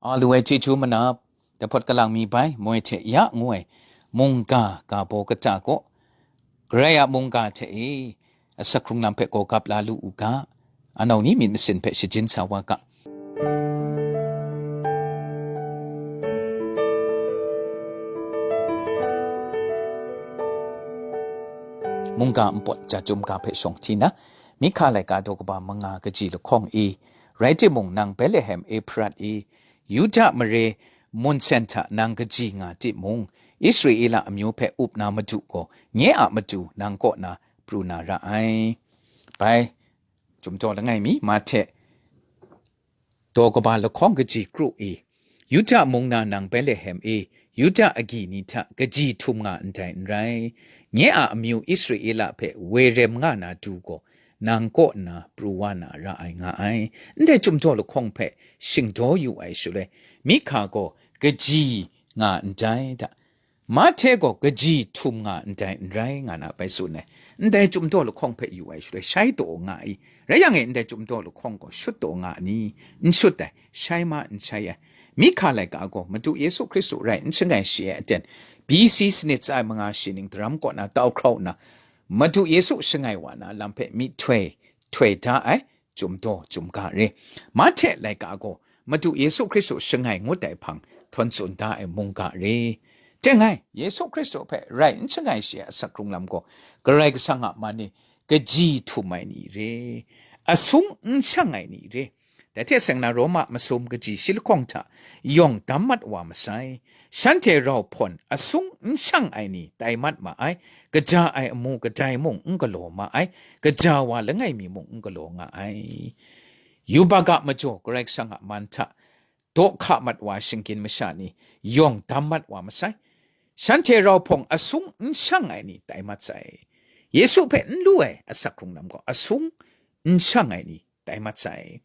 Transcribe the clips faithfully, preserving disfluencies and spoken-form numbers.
A lu ai chyeju manap, dahpawt kalang mi bai, moi hte ya ngu ai mungga ga baw kata kaw, Karai a mungga hte e, asak hkrung lam hpe gaw gap la lu u ga, anau ni myit masin hpe shajin sa wa ga. Mungga npawt ja chyum ga hpe shawng hti na, Mika laika daw kaba manga kaji lahkawng e, rai timung, nang Betlehem Efrat e, Yuda mare mun sen hta nang kaji nga timung, Israela amyu hpe up na Madu gaw nye a matu nang kaw na pru na ra ai. Bai, Chyum daw langai mi, Mahte daw kaba lahkawng kaji kru e, Yuda mung na nang Betlehem e, Yuda agyi ni hta kaji htum nga ndai n rai. Nye a amyu Israela hpe woi rem nga na du gaw, nang kaw nna pru wa na ra ai nga ai. Ndai Chyum daw lahkawng hpe shingdaw yu ai shaloi, Mika gaw kaji nga ndai hta, Mahte gaw kaji htum nga ndai n rai nga na bai tsun ai. Ndai Chyum daw lahkawng hpe yu ai shaloi, shai taw nga i. Rai yang e, ndai Chyum daw lahkawng gaw shut taw nga ni? N shut ai, shai ma n shai ai. Mika laika gaw Madu Yesu Hkristu rai n shangai shi ai aten, B C sanit tsa ai manga shi ning daram kaw na tau hkrau nna, Madu Yesu shangai wa na lam hpe myihtoi htoi da ai Chyum daw Chyum ga re. Mahte laika gaw Madu Yesu Hkristu shangai ngut ai hpang htawn tsun da ai mungga re. Teng ai, Yesu Hkristu hpe rai n shangai shi ai asak hkrung lam gaw, Karai Kasang a man e kaji htum ai ni re, asung n shang ai ni re. Dai hte seng na, Roma masum kaji shi lahkawng hta yawng dam mat wa masai. Shanhte rau hpawn asung n shang ai ni tai mat ma ai, kaja ai amu kadai mung n galaw ma ai, kaja wa langai mi mung n galaw nga ai. Yubak a majaw Karai Kasang a man hta daw hka mat wa shinggyim masha ni yawng dam mat wa masai. Shanhte rau hpawng asung n shang ai ni tai mat sai. Yesu hpe n lu ai asak hkrung lam gaw asung n shang ai ni tai mat sai.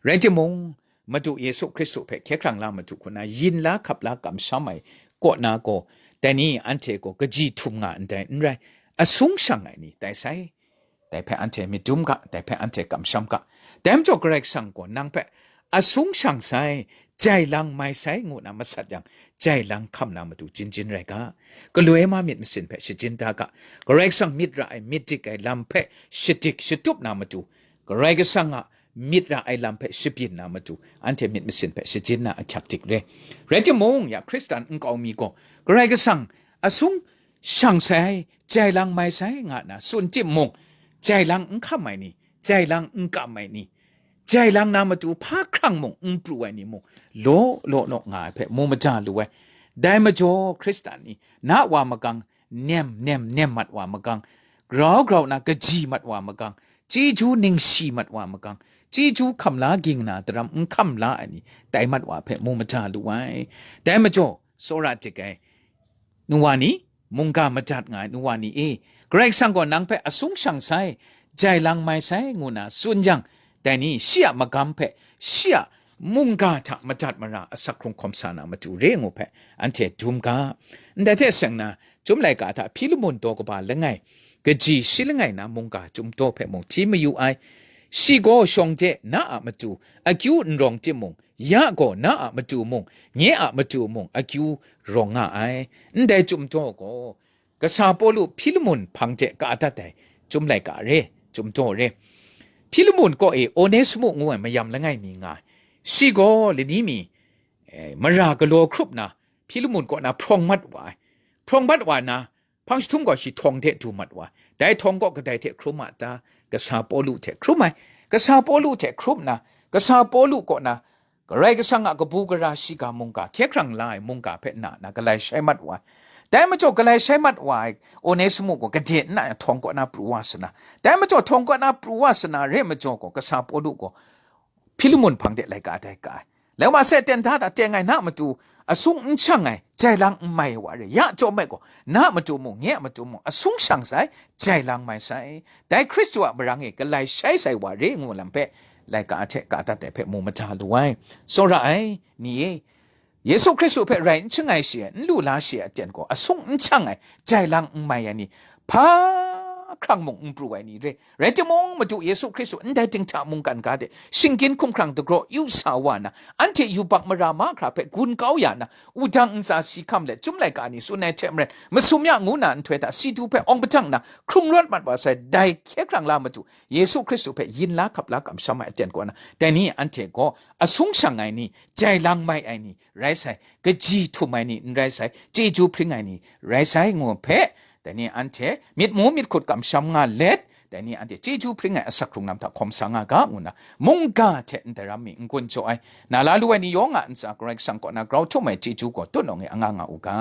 Rai timung, Madu Yesu Hkristu hpe hkye hkrang la matu hku na yin la hkap la kamsham ai kaw na gaw, dai ni anhte gaw kaji htum nga ndai n rai, asung shang ai ni tai sai. Dai hpe anhte myit dum ga, dai hpe anhte kamsham ga. Dai majaw Karai Kasang gaw nang hpe asung shang sai, jai lang mai sai ngu na masat yang, jai lang hkam na matu jin jin rai ga. Galoi ma myit masin hpe shajin da ga. Karai Kasang myit ra ai, myit dik ai lam hpe shadik shatup na matu, Karai Kasang a myit ra ai lam hpe shabyin na matu, anhte myit masin hpe shajin na ahkyak dik re. Rai timung, ya Hkristan nkau mi gaw, Karai Kasang asung shang sai, jai lang mai sai nga na tsun timung, jai lang n hkam ai ni, jai lang n kam ai ni, jai lang na matu hpa hkrang mung n pru ai ni mung, law law law nga ai hpe mu maja lu ai. Dai majaw Hkristan ni, na wa magang, nem nem nem mat wa magang, grau grau na kaji mat wa magang, chyeju ningshi mat wa magang, chyeju hkam la ging na daram n hkam la ai ni, tai mat wa hpe mu maja lu ai. Dai majaw, tsawra dik ai nu wa ni, mungga madat nga ai nu wa ni e, Karai Kasang gaw nang hpe asung shang sai, jai lang mai sai ngu na tsun yang, dai ni shi a magam hpe, shi a mungga hta madat mara asak hkrung hkawm sa na matu re ngu hpe, anhte dum ga. Ndai hte seng na, Chyum laika hta Hpilamun daw kaba langai, kaji shi langai na mungga Chyum daw hpe mung hti mayu ai. Shi gaw shawng de na a matu akyu n rawng timung, ya gaw na a matu mung, nye a matu mung akyu rawng nga ai. Ndai Chyum daw gaw, kasa Pawlu Hpilamun hpang de ka dat ai Chyum laika re, Chyum daw re. Hpilamun kaw e Onesimu ngu ai mayam langai mi nga ai. Shi gaw lani mi, eh, mara galaw hkrup na, Hpilamun kaw na hprawng mat wa ai. Hprawng mat wa na, hpang jahtum gaw shi htawng hte du mat wa ai. Dai htawng kaw kadai hte hkrum a ta? Kasa Pawlu hte hkrum ai. Kasa Pawlu hte hkrum na, kasa Pawlu kaw na, Karai Kasang a kabu gara shiga mungga, hkye hkrang la ai mungga hpe na na galai shai mat wa ai. Dai majaw galai shai mat wa ai Onesimu gaw gade nna htawng kaw na pru wa sana. Dai majaw htawng kaw na pru wa sana re majaw gaw, kasa Pawlu gaw Hpilamun hpang de laika dai ka ai. Lai wa se, ten da da teng ai na matu asung n shang ai, jai lang n mai ai wa re. Ya chyawm ai gaw, na matu mung, nye a matu mung, asung shang sai, jai lang mai sai. Dai Hkristu a marang e galai shai sai wa re ngu lam hpe, laika hte ka dat ai hpe mu maja lu ai. Tsawra ai ni e, Yesu Hkristu hpe rai n shangai shi ai, n lu la shi ai aten gaw, asung n shang ai, jai lang n mai ai ni, hpa hkrang mung n pru ai ni re. Rai timung, Madu Yesu Hkristu ndai dinghta mungkan ga de shinggyim hkumhkrang dagraw yu sa wa na, anhte yubak mara mahkra hpe gun kau ya na, wudang ntsa si hkam let Chyum laika ni tsun ai hte maren, masum ya ngu na nhtoi hta si du hpe awng padang na hkrung rawt mat wa sai, dai hkye hkrang la Madu Yesu Hkristu hpe yin la hkap la kamsham ai aten kaw na, dai ni anhte gaw asung shang ai ni, jai lang mai ai ni rai sai, kaji htum ai ni n rai sai, chyeju hpring ai ni rai sai ngu hpe, dai ni anhte myit mu myit hkut kamsham nga let, dai ni anhte chyeju hpring ai asak hkrung lam hta hkawm sa nga ga, ngu na mungga hte ndai ram mi n-gun jaw ai, na la lu ai ni yawng a ntsa Karai Kasang kaw na grau htum ai chyeju gaw tut nawng e anga nga u ga.